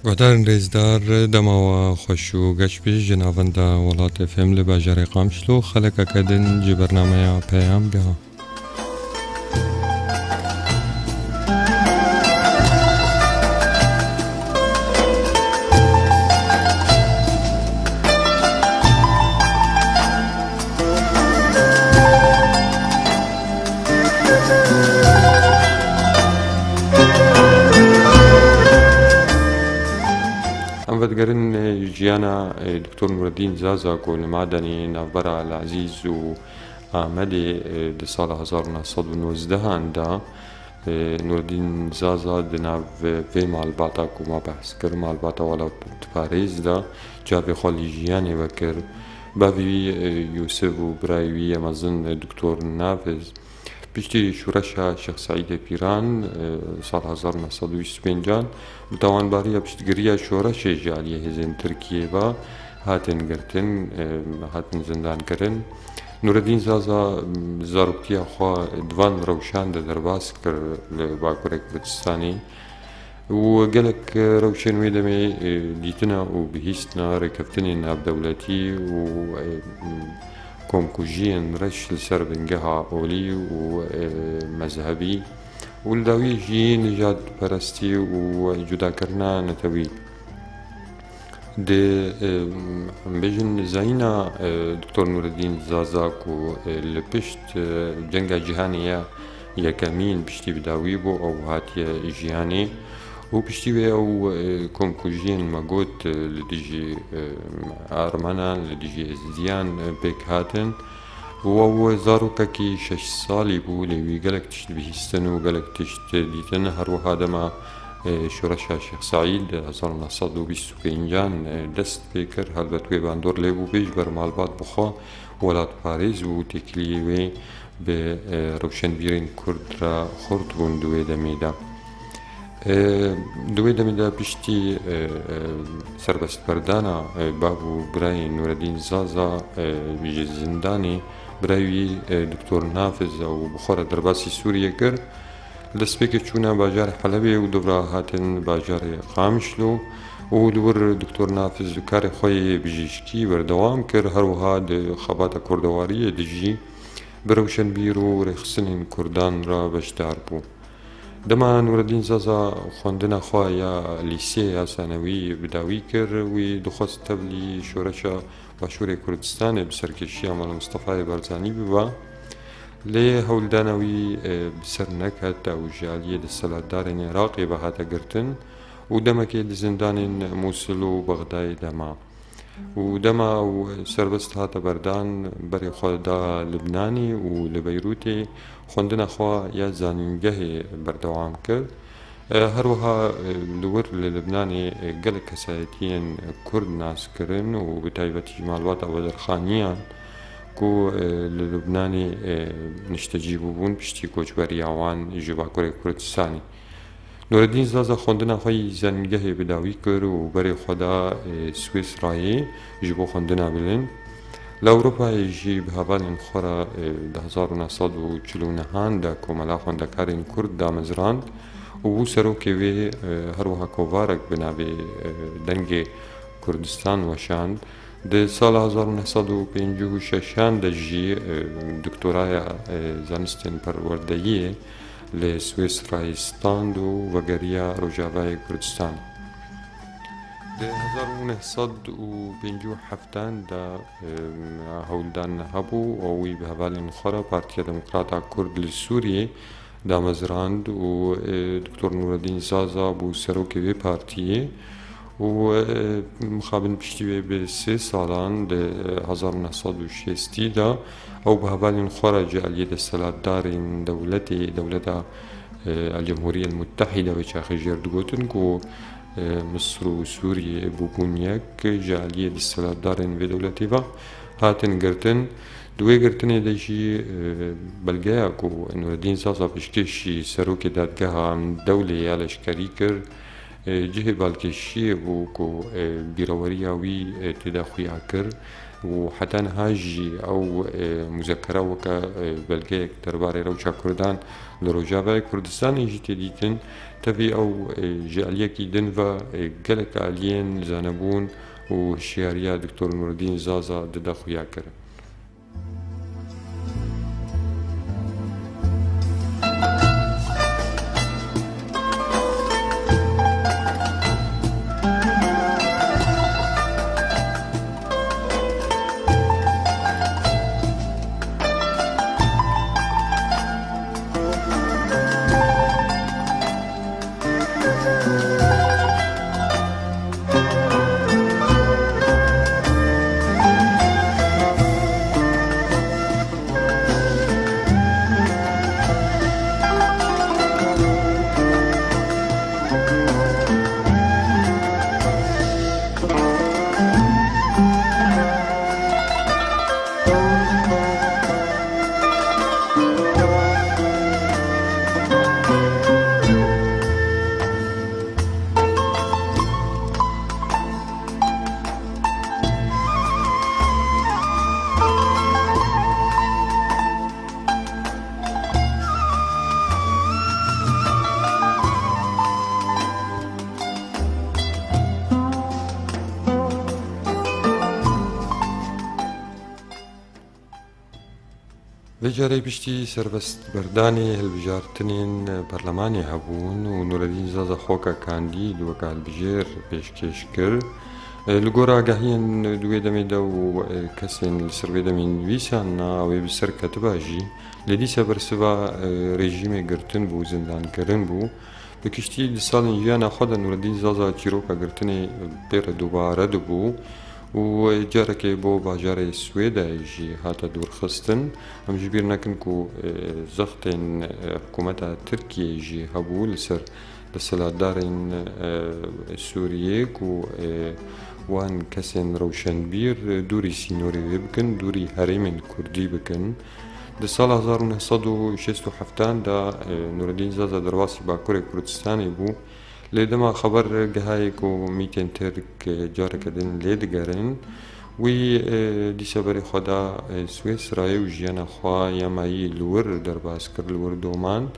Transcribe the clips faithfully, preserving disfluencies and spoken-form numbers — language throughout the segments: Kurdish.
Guhdarên rêzdar, dema we xweş û geş be ji navenda Welat F M li bajarê Qamişlo, xelekeke din ji bernameya Peyamgeha. Em vedigerin, e, jiyana, e, Doktor Nureddîn Zaza ku li Madenê navbera Elezîz û Amedê, e, di sala hezar û neh sed û nozdehan de, e, Nureddîn Zaza di nav vê malbata ku me behs kir, malbata welatparêz de çavê xwe li jiyanê vekir. Bavê wî, e, Yûsif û birayê wî yê mezin, e, Doktor Nafiz, piştî şoreşa Şêx Seîdê Pîran, e, sal hezar û neh sed û bîst û pêncan, bi tawanbariya piştgiriya şoreşê ji aliyê hêzên Tirkiyê ve hatin girtin, e, hatin zindankirin. Nureddîn Zaza, m, zaroktiya xwe di van rewşan de derbas kir li Bakurê Kurdistanê û gelek rewşên wê demê, e, dîtina û bihîstina rêkeftinên navdewletî û, e, m, komkujiyên reş li ser bingeha olî û, e, mezhebî û li dawiyê jî nijadperestî û cudakirina netewî. Di, e, em bêjin zayîna, e, Doktor Nureddîn Zaza ku, e, li pişt, e, Cenga Cîhanê ya Yekemîn piştî bi dawî bû, ew hatiye jiyanê û piştî wê ew, e, komkujiyên me got, e, li dijî, e, Armenan, li dijî Êzidiyan, e, pêk hatin. Û ew zarokekî şeş salî bû, lê wî gelek tişt bihîstin û gelek tişt dîtin. Her wiha dema, e, şoreşa Şêx Seîd hezar û neh sed û bîst û pêncan, e, dest pê kir, helbet wê bandor lê bû bê ji ber malbat bi xwe welatparêz û têkiliyê wê bi, e, rewşenbîrên Kurd re xurt bûn di wê demê de. E, di wê demê de piştî, e, e, serbestberdana, e, bav û birayê Nureddîn Zaza, e, ji zindanê birayê wî, e, Doktor Nafiz ew bi xwe re derbasî Sûriyê kir. Li destpêkê çûne bajarê Helebê û dubra hatin bajarê Qamişlo û li wir Doktor Nafiz karê xwe yê bijîşkî berdewam kir. Her wiha di xebata kurdewariyê de jî bi rewşenbîr û rêxistinên Kurdan re beşdar bû. Dema Nureddîn Zaza xwendina xwe ya lîsê ya sanewî bi dawî kir, wî dixwest tevlî şoreşa Başûrê Kurdistanê bi serkêşiya Mela Mistefayê Barzanî biba. Lê hewldana wî, e, bi ser neket, ew ji aliyê desthilatdarên Iraqê ve hate girtin û demekê di zindanên Mûsil û Bexdayê de ma. Û dema ew serbest hate berdan, berê xwe da Libnanê û li Beyrûtê xwendina xwe ya zanîngehê berdewam kir. E, her wiha, e, li wir li Libnanê, e, gelek kesayetiyên Kurd nas kirin û bi taybetî ji malbata Bedirxaniyan ku, e, li Libnanê, e, niştecî bûbûn piştî koçberiya wan ji Bakurê Kurdistanê. Nureddîn Zaza xwendina xwe yî zanîngehê bi dawî kir û berê xwe da, e, Swîsrayê ji bo xwendina bilind. Li Ewropayê jî bi hevalên xwe re, e, di hezar û neh sed û çil û nehan de Komela Xwendekarên Kurd damezrand û bû serokê wê, e, her wiha kovarek bi navê, e, Dengê Kurdistan weşand. Di sala hezar û neh sed û pêncî û şeşan de jî, e, doktoraya, e, zanistên perwerdeyiyê li Swîsrayê stand û vegeriya Rojavayê Kurdistanê. Di hezar û neh sed û pêncî û heftan de, e, hewldan hebû û wî bi hevalên xwe re Partiya Demokrata Kurd li Sûriyê damezrand û, e, Doktor Nureddîn Zaza bû serokê vê partiyê û, e, mixabin piştî wê bi sê salan di, e, hezar û neh sed û şêstî de ew bi hevalên xwe re ji aliyê desthilatdarên dewletê, dewleta, e, El Cemhuriyel Muttehîde wê çaxê jêr digotin ku, e, Misir û Sûriyê bûbûn yek, ji aliyê desthilatdarên vê dewletê ve hatin girtin. Di wê girtinê de jî, e, belgeya ku Nûreddîn Zaza pêşkêşî serokê dadgeha Dewlê ya leşkerî kir, e, cihê balkêşiyê bû ku, e, bîreweriya wî, e, tê de xuya kir û heta niha jî ew, e, muzekere weke, e, belgeyek derbarê rewşa Kurdan li Rojavayê Kurdistanê jî tê dîtin. Tevî ew, e, ji aliyekî din ve, e, gelek aliyên zanebûn û hişyariya Doktor Nûreddîn Zaza dide xuya kirin. Vê carê piştî serbestberdanê hilbijartinên perlemanê hebûn û Nûreddîn Zaza xwe weke kandîd, weke hilbijêr pêşkêş kir. Li gor agahiyên di wê demê de û kesên li ser wê demê nivîsandina, ew ê bi ser ketiba jî, lê dîsa bersiva rejîmê girtin bû, zindankirin bû. Bi giştî di salên jiyana xwe de Nûreddîn Zaza çîroka girtinê pê re dubare dibû û carekê bo bajarê Swêdayê jî hate dûrxistin. Em ji bîr nekin ku, e, zextên, e, hikûmeta Tirkiyê jî hebû li ser desthilatdarên, e, Sûriyê ku, e, wan kesên rewşenbîr dûrî sînorê wê bikin, dûrî herêmên Kurdî bikin. Di sala hezar û neh sed û şêst û heft de, e, Nûreddîn Zaza derbasî Bakurê Kurdistanê bû. Lê dema xeber gihayê ku mîtên Tirk, e, careke din lê digerin, wî, e, dîsa berê xwe da, e, Swêsrayê û jiyana xwe ya mayî li wir derbas kir, li wir domand.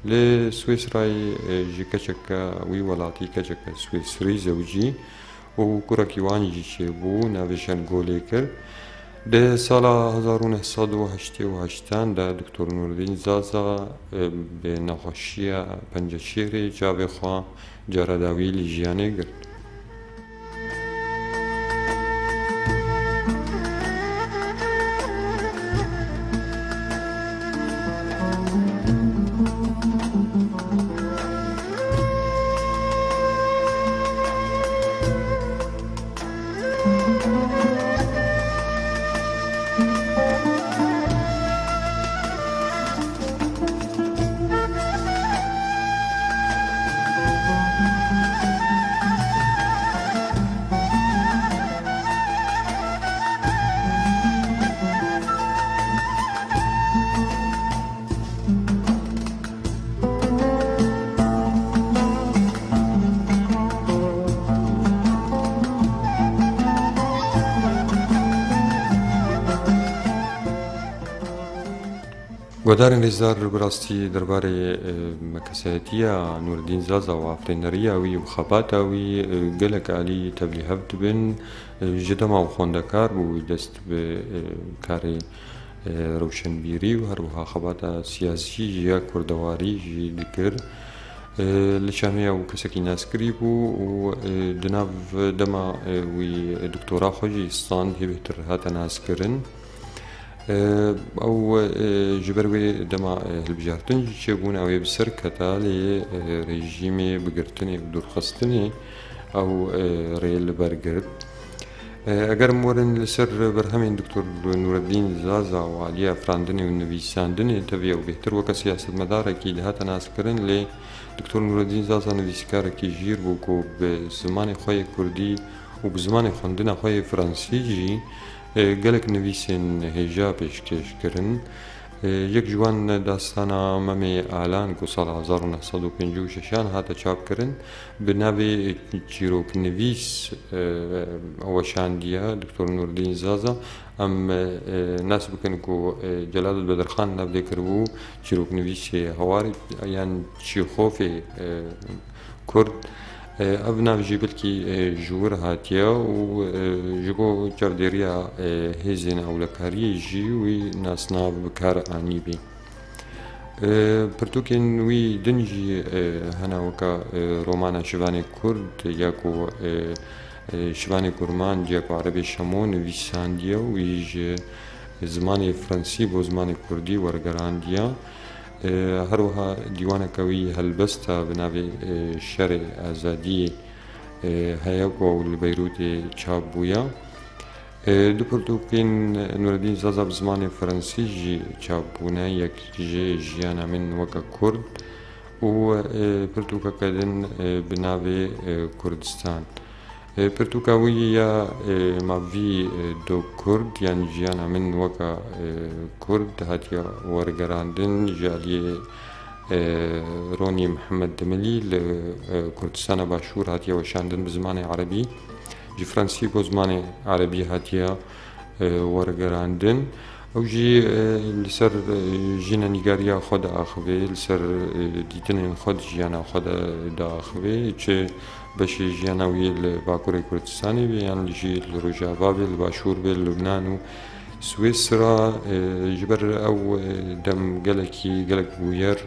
Li Swêsrayê, e, ji keçeke wî welatî, keçeke Swêsrî zewicî û kurekî wan jî çêbû, navê Şengolê kir. Di sala hezar û neh sed û heştê û heştan de Doktor Nûreddîn Zaza, e, bi nexweşiya penceşêrê çavê xwe cara dawî li jiyanê girt. Guhdarên rêzdar, bi rastî derbarê, e, kesayetiya Nûreddîn Zaza û afirîneriya wî û xebata wî, e, gelek alî tevlîhev dibin. E, ji dema û xwendekar bû, wî dest bi, e, karê, e, rewşenbîrî û her wiha xebata siyasî jî ya kurdewarî jî dikir. E, li Şamê ew kesekî naskirî bû û, e, di nav dema, e, wî doktora xwe jî stand hê bêhtir hate naskirin. E, ew, e, ji ber wê dema, e, hilbijartin jî çêbûn, ew ê bi ser keta, lê, e, rejîmê bi girtinê û dûrxistinê ew, e, rê li ber girt. E, eger em werin li ser berhemên Doktor Nûreddîn Zaza û aliyê afirandinê û nivîsandinê, tevî ew bêhtir weke siyasetmedarekî dihate naskirin, lê Doktor Nûreddîn Zaza nivîskarekî jîr bû ku bi zimanê xwe yê kurdî û bi zimanê xwendina xwe yê fransî jî E, gelek nivîsên hêja pêşkêş kirin. E, yek ji wan dastana Memê Alan ku sala hezar û neh sed û pêncî û şeşan hate çapkirin, bi navê çîroknivîs, e, weşandiye Doktor Nurdîn Zaza. Em, e, nas bikin ku, e, Celalid Bedirxan nav lê kiribû çîroknivîsê hawar yan Çîxofê, e, Kurd. E, ev nav jî belkî, e, ji wir hatiye û, e, ji bo çavdêriya, e, hêzên ewlekariyê jî wî nasnav bi kar anîbî. E, pirtûkên wî din jî, e, hene weka, e, romana Şivanê Kurd ya ku, e, e, Şivanê Kurmanc ya ku Erebê Şemo nivîsandiye û wî ji zimanê Fransî bo zimanê Kurdî wergerandiye. E, her wiha dîwaneke wî helbesta bi navê, e, Şerê Azadiyê, e, heye ku ew li Beyrûtê çap bûye. E, du pirtûkên Nureddîn Zaza bi zimanê Fransî jî çap bûne, yek ji Jiyana Min Weke Kurd û, e, pirtûkeke din, e, bi navê, e, Kurdistan. E, pirtûka wî ya, e, Ma vie de Kurd, yan Jiyana Min Weke, e, Kurd hatiye wergerandin ji aliyê, e, Ronî Mihemed Demilî li, e, Kurdistana Başûr hatiye weşandin bi zimanê erebî. Ji Fransî bo zimanê erebî hatiye, e, wergerandin. Ew jî, e, li ser, e, jînenîgariya xwe diaxive, li ser, e, dîtinên xwe di jiyana xwe de diaxive. Çi beşê jiyana wî li Bakurê Kurdistanê be, yan jî li Rojava be, li Başûr be, li Lubnan û Swîsra, e, ji ber ew, e, dem gelekî, gelek bûyer,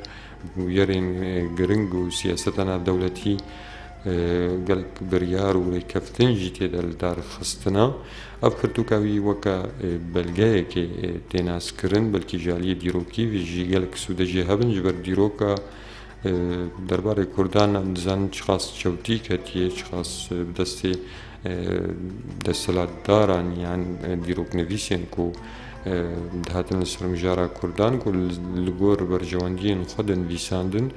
bûyerên, e, giring û siyaseta navdewletî, e, gelek biryar û rêkeftin jî tê de li dar xistina. Ev pirtûka wî weke, e, belgeyekê, e, tê naskirin, belkî ji aliyê dîrokî ve jî gelek sûde jê hebin, ji ber dîroka, e, derbarê Kurdan em dizanin çiqas çewtî ketiye, çiqas, e, bi destê, e, desthilatdaran yan, e, dîroknivîsên ku, e, dihatin li ser mijara Kurdan ku li, li gor berjewendiyên xwe dinivîsandin.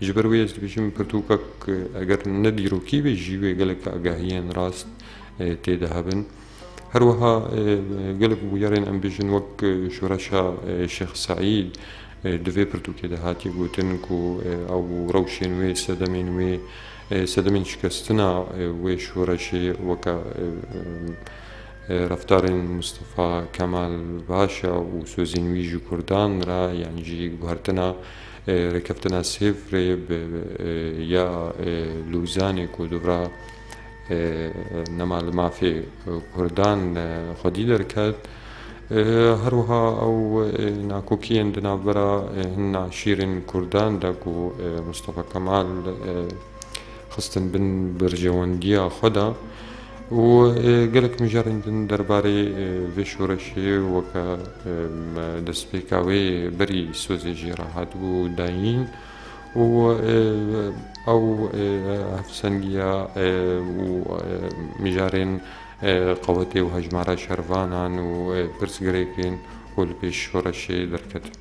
Ji ber wê ez dibêjim pirtûkek, e, eger ne dîrokî be jî wê gelek agahiyên rast, e, tê de hebin. Her wiha, e, gelek bûyerên em bêjin wek, e, şoreşa, e, Şêx Seîd, e, di vê pirtûkê de hatiye gotin ku, e, ew rewşên wê, sedemên wê, e, sedemên şikestina, e, wê şoreşê weke, e, e, e, reftarên Mustafa Kemal Paşa û sozên wî ji Kurdan re, yan jî guhertina, e, rêkeftina Sêvrê bi, e, ya, e, Lûzanê ku dûvra e, nema li mafê, e, Kurdan, e, xwedî derket. E, her wiha ew, e, nakokiyên di navbera, e, hin naşîrên Kurdan de ku, e, Mustafa Kemal, e, xistin bin berjewendiya xwe de û, e, gelek mijarên din derbarê, e, vê şoreşê weke, e, me destpêka wê berî sozê jê re hatibû dayîn. û, e, ew, e, hevsengiya, e, û, e, mijarên, e, qewetê û hejmara şervanan û, e, pirsgirêkên ku li pêş şoreşê derketin.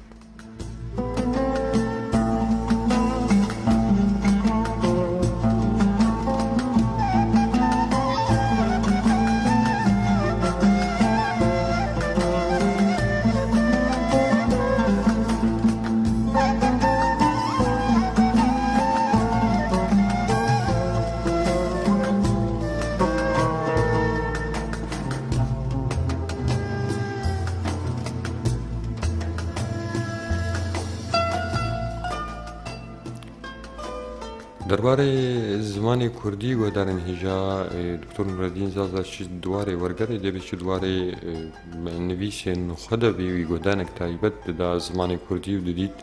Derbarê zimanê kurdî guhdarên hêja, e, Doktor Nureddîn Zaza çi di warê wergerê de be, çi di warê, e, nivîsên xwe de be, wî guhdanek taybet dida zimanê kurdî û didît,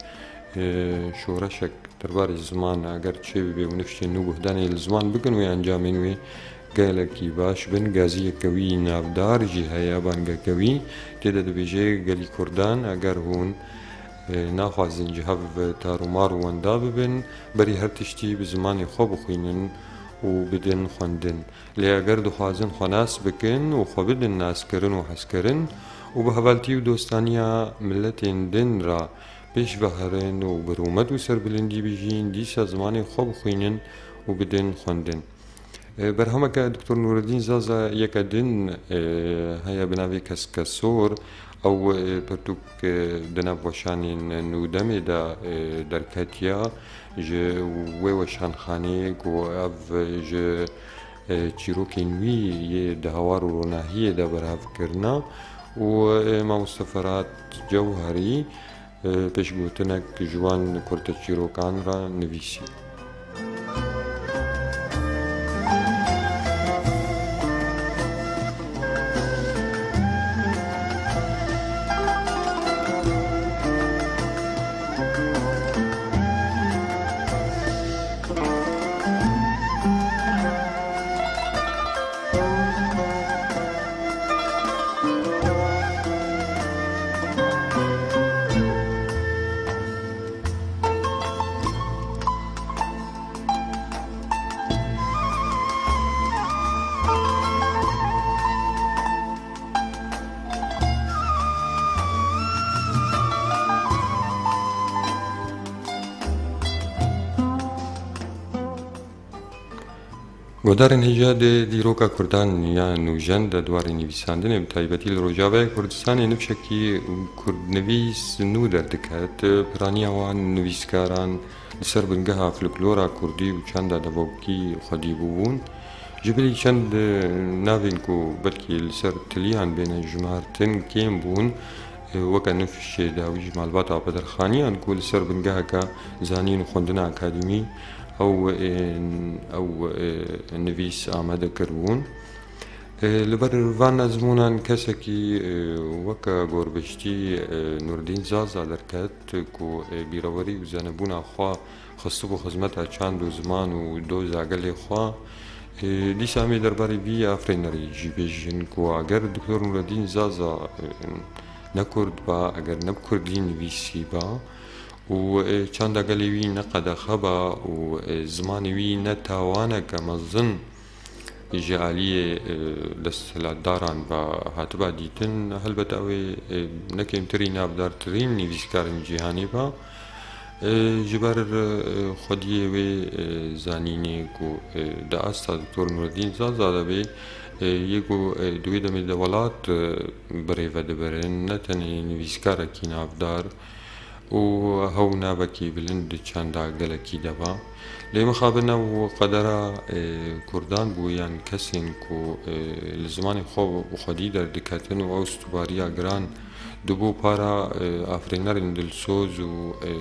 e, şoreşek derbarê ziman eger çêbibe û nifşên nû guhdanê li ziman bikin wê encamên wê gelekî baş bin. Gaziyeke wî navdar jî heye, bangeke wî tê de dibêje, gelî kurdan eger hûn, e, naxwazin ji hev tarûmar û wenda bibin, berî her tiştî bi zimanê xwe bixwînin û bidin xwendin. Lê eger dixwazin xwe nas bikin û xwe bidin naskirin û hezkirin û bi hevaltî û dostaniya miletên din re pêş ve herin û bi rûmet û serbilindî bijîn, dîsa zimanê xwe bixwînin û bidin xwendin. E, berhemeke Doktor Nûreddîn Zaza yeke din, e, heye bi navê Keske Sor. Ew, e, pirtûk, e, di nav weşanên nû demê de, e, derketiya. Ji wê weşanxaneyê ku ev ji, e, çîrokên wî yê di hawar û ronahiyê de berhev kirina û, e, mamoste Ferhat Cewherî, e, pêşgotinek ji wan kurteçîrokan re nivîsî. Guhdarên hêja di dîroka Kurdan ya nûjen de di warê nivîsandinê, bi taybetî li Rojavayê Kurdistanê, nifşekî kurdnivîs nû derdiket. Piraniya wan nivîskaran li ser bingeha folklora kurdî û çanda devokî xwedî bûbûn. Ji bilî çend, e, navên ku belkî li ser tiliyan bêne jimartin kêm bûn, e, weke nifşê dawî ji malbata Bedirxaniyan ku li ser bingeheke zanîn û xwendina akademî ew, e, ew, e, nivîs amade kiribûn. E, li ber van ezmûnan kesekî, e, weke gorbiştî, e, Nûreddîn Zaza derket ku, e, bîrewerî û zanebûna xwe xistibû xizmeta çand û ziman û doza gelê xwe. E, dîsa em ê derbarê vî afirênerî jî bêjin ku eger Doktor Nûreddîn Zaza, e, ne kurd ba, eger ne bi kurdî nivîsî ba û, e, çanda gelê wî ne qedexe ba û, e, zimanê wî ne tawaneke mezin ji aliyê, e, desthilatdaran ve hatiba dîtin, helbet ew ê, e, ne kêmtirî navdartirîn nivîskarên cîhanê be. E, ji ber, e, xwediyê wê, e, zanînê ku, e, di asta Doktor Nûreddîn Zaza de bê, e, yê ku, e, di wê demê de welat, e, bi rê ve dibirin, ne tenê nivîskarekî navdar, û hew navekî bilind di çanda gelekî de ba. Lê mixabin ew qedera, e, Kurdan bû yan kesên ku, e, li zimanê xwe bi xwedî derdiketin û ew stûbariya giran dibû para, e, afirênerên dilsoz û, e,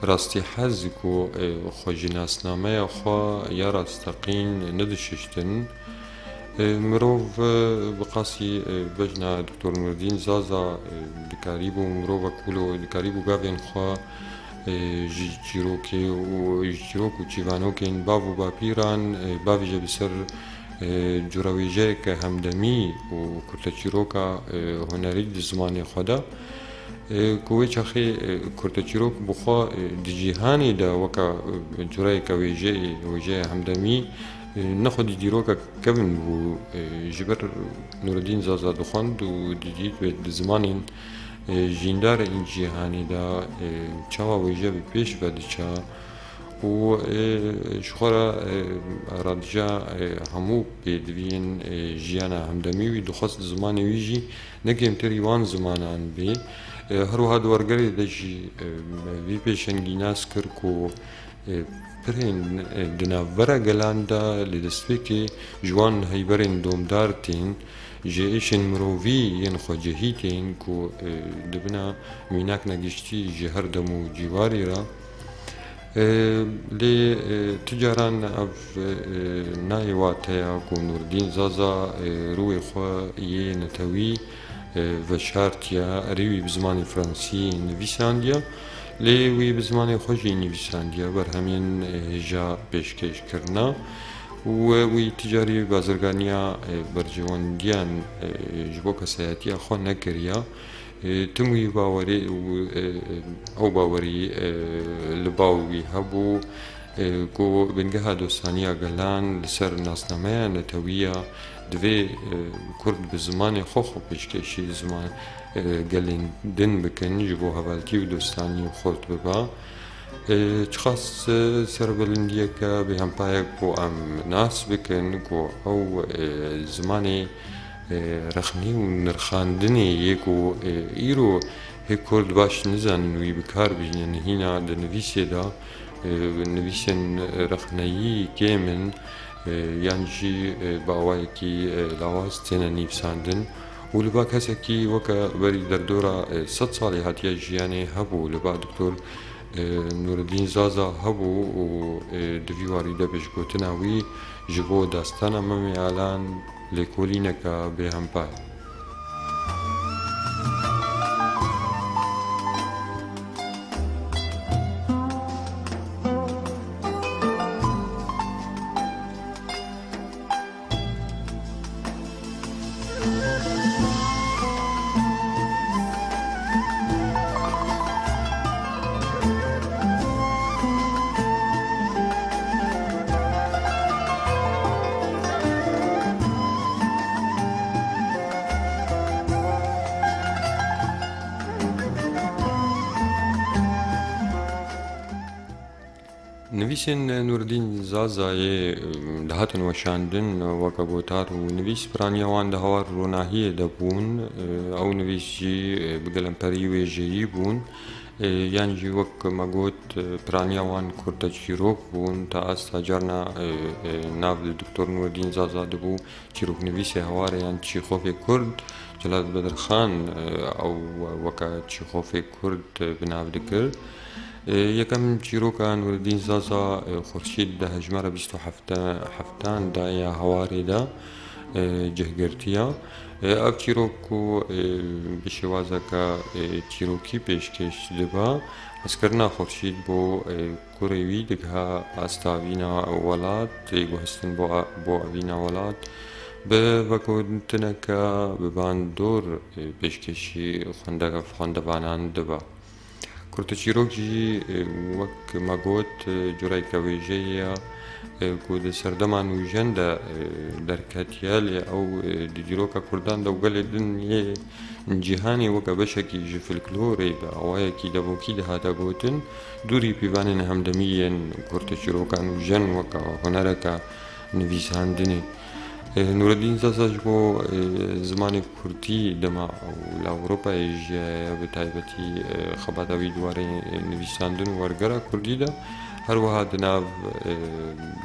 rastîhez ku, e, xwe ji nasnameya xwe ya rasteqîn nedişiştin. E, mirov, e, bi qasî, e, bejna Doktor Nûreddîn Zaza, e, dikarîbû mirovek wilo, dikarîbû gavên xwe, e, ji çîrokê û ji çîrok û çîvanokên bav û bapîran, e, bavêje bi ser, e, curawêjeyeke hemdemî û kurteçîroka, e, hunerî di zimanê xwe de. E, ku wê çaxê, e, kurteçîrok bi xwe, e, di cîhanê de weke, e, cureyeke wêjeyê, wêjeya hemdemî, e, ne xwedî dîrokek kevin bû. E, ji ber Nûreddîn Zaza dixwend û didît wê di zimanên, e, jîndar ên cîhanê de, e, çawa wêje bi pêş ve diçe û, e, ji xwe re, e, radija, e, hemû pêdiviyên, e, jiyana hemdemî wî dixwest zimanê wî jî ne kêmtirî wan zimanan bê. E, her wiha di wergerê de jî, e, me vî pêşengî nas kir ku, e, pirên, e, di navbera gelan de li destpêkê ji wan heyberên domdar tên, ji êşên mirovî yên xwecihî tên ku, e, dibine mînakna giştî ji her dem û cîwarê re. E, lê, e, tu caran ev, e, nayê wateya ku Nûreddîn Zaza, e, rûyê xwe yê netewî, e, veşartiye, erê wî bi zimanê fransî nivîsandiye, lê wî bi zimanê xwe jî nivîsandiye, berhemên, e, hêja pêşkêş kirine û wî tu carî bazirganiya, e, berjewendiyan, e, ji bo kesayetiya xwe nekiriye. E, tim wî bawerî û, e, e, ew bawerî, e, li ba wî hebû, e, ku bingeha dostaniya gelan li ser nasnameya netewî ya, divê, e, Kurd bi zimanê xwe xwe pêşkêşî ziman, e, gelên din bikin, ji bo hevaltî û dostanî xurt biba. E, çiqas, e, serbilindiyeke bêhempa ye ku em nas bikin ku ew, e, zimanê, e, rexnê û nirxandinê yê ku, e, îro hê Kurd baş nizanin wî bi kar bihînin. Hîna di nivîsê de, e, nivîsên rexneyî kêm in, e, yan jî, e, bi awayekî, e, lawaz têne nivîsandin û li ba kesekî weke berî derdora, e, sed salî hatiye jiyanê hebû, li ba Doktor, e, Nûreddîn Zaza hebû û, e, di vî warî de pêşgotina wî ji bo dastana Memê Alan lêkolîneke bêhempa ye. Nivîsên Nûreddîn Zazayê, e, dihatin weşandin, e, weke gotar û nivîs piraniya wan di hawar ronahiyê de bûn. E, ew nivîs jî, e, bi gelemperî wêjeyî bûn. E, yan jî wek me got, e, piraniya wan kurteçîrok bûn. Ta asta carna, e, e, nav li Doktor Nûreddîn Zaza dibû çîroknivîsê hewarê yan Çîxofê Kurd, Celal Bedirxan, e, ew weke Çîxofê Kurd, e, bi nav dikir. E, yekem çîroka Nûreddîn Zaza, e, Xurşîd di hejmara bîst û heft heftan de ya hewarê de, e, cih girtiye. E, ev çîrok ku, e, bi şêwazeke, e, çîrokî pêşkêş dibe, hezkirina Xurşîd bo, e, kurê wî digiha asta evîna welat, tê guhestin bo, bo evîna welat, bi vegotineke bi bandor, e, pêşkêşî xwendege-, xwendevanan dibe. Kurteçîrok jî, e, wek me got, e, cureyeke wêjeyê ye, e, ku di serdema nûjen de, e, derketiye, lê ew, e, di dîroka Kurdan de û gelê din yê cîhanê weke beşekî ji folklorê bi awayekî devokî dihate gotin, dûrî pîvanên hemdemî yên kurteçîroka nûjen weke hunereke nivîsandinê. E, Nûreddîn Zaza ji bo, e, zimanê kurdî dema ew li Ewropayê jiyaye, bi taybetî, e, xebata wî di warê, e, nivîsandin û wergera kurdî de, her wiha di nav, e,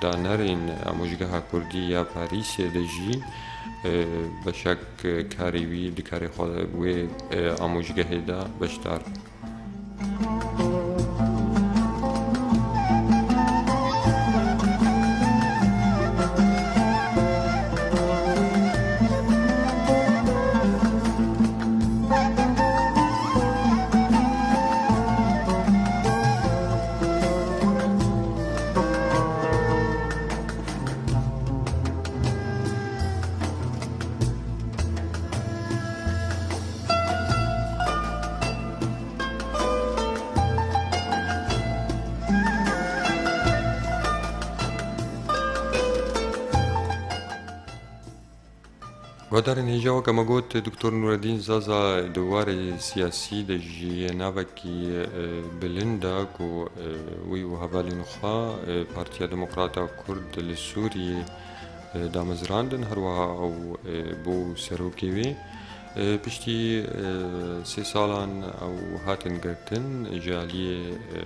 danerên Amojgeha Kurdî ya Parîsê de jî, e, beşek, e, karê wî di karê xwe wê, e, amojgehê de beşdar bû. Guhdarên hêja, weke me got, Doktor Nûreddîn Zaza di warê siyasî de jî yê navekî, e, bilind e ku, e, wî û hevalên xwe, e, Partiya Demokrata Kurd li Sûriyê, e, damezrandin, her wiha ew, e, bû serokê wê. E, piştî, e, sê salan ew hatin girtin ji aliyê, e,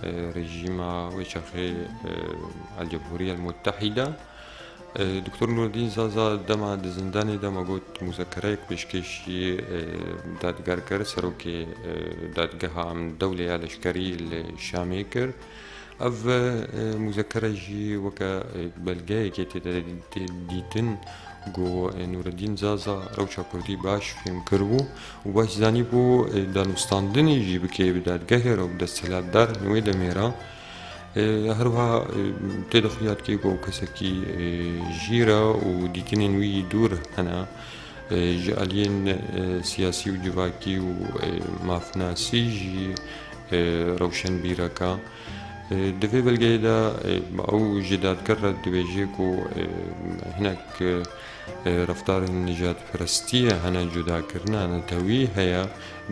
e, rejîma wê çaxê, e, El Cemhuriye El Muttehîde. E, Doktor Nûreddîn Zaza dema di zindanê de me got muzekereyek pêşkêşî, e, dadger kir, serokê, e, dadgeha em dewlê ya leşkerî li Şamê kir. Ev, e, muzekere jî weke, e, belgeyekê tê de dî-, dîtin ku, e, Nûreddîn Zaza rewşa kurdî baş fêm kiribû û baş zanîbû, e, danûstandinê jî bike bi dadgehê re û desthilatdarên wê demê re. E, her wiha, e, tê de xuya dike ku ew kesekî, e, jîr e û dîtinên wî dûr hene. E, ji aliyên, e, siyasî û civakî û, e, mafnasî jî, e, rewşenbîrek e. E, di vê belgeyê de, e, ew ji dadger re dibêje ku, e, hinek, e, reftarên nijadperestiyê hene, cudakirina netewî heye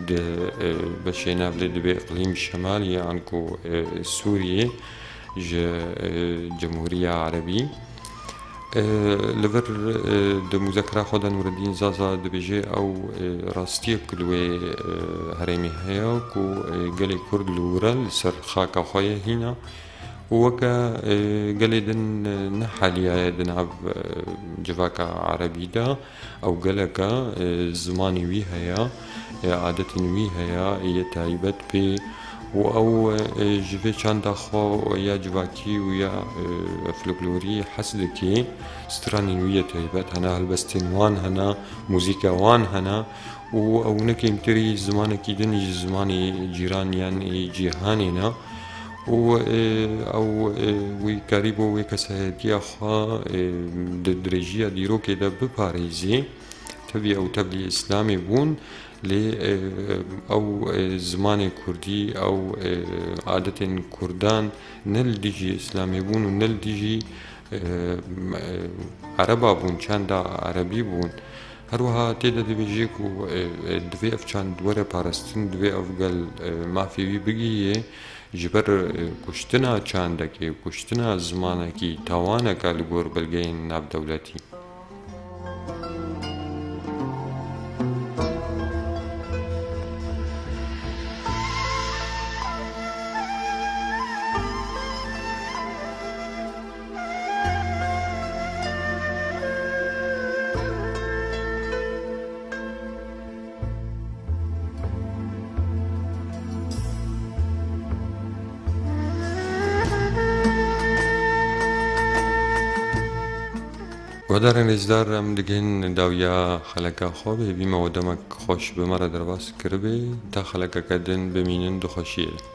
di, e, beşê nav de, di vê iqlîm şemalî an ku, e, Sûriyê ji, e, Cemhûriya Erebî. E, li vir, e, di muzekera xwe de Nûreddîn Zaza dibêje ew, e, rastiyek li wê, e, herêmê heye ku, e, gelê Kurd li wir e, li ser xaka xwe ye hîna. Û weke, e, gelê din, e, neheliyaye di nav, e, civaka erebî de. Ew gelek e, e, zimanê wî heye, e, adetên wî heye, yê taybet pê û ew, e, ji vê çanda xwe ya civakî û ya, e, folklorî hez dike. Stranên wî yê taybet hene, helbestên wan hene, muzîka wan hene û ew ne kêmtirî zimanekî din ji zimanê cîran yan ê cîhanê ne. Û, e, ew, e, wî karîbû wê kesayetiya xwe, e, di dirêjiya dîrokê de biparêzê. Tevî ew tevlî Îslamê bûn, lê, e, ew, e, zimanê kurdî, ew, e, adetên kurdan ne li dijî Îslamê bûn û ne li dijî, e, e, Ereba bûn, çanda Erebî bûn. Her wiha tê de dibêje ku, e, e, divê ev çand were parastin, divê ev gel, e, mafê wî bigihîye. Ji ber, e, kuştina çandekê, kuştina zimanekî tawaneke li gor belgeyên navdewletî. Guhdarên rêzdar, em digihên dawiya xeleka xwe, bi hêvî me we demek xweş bi me re derbas kiribê, ta xelekeke din bimînin di xweşiyê de.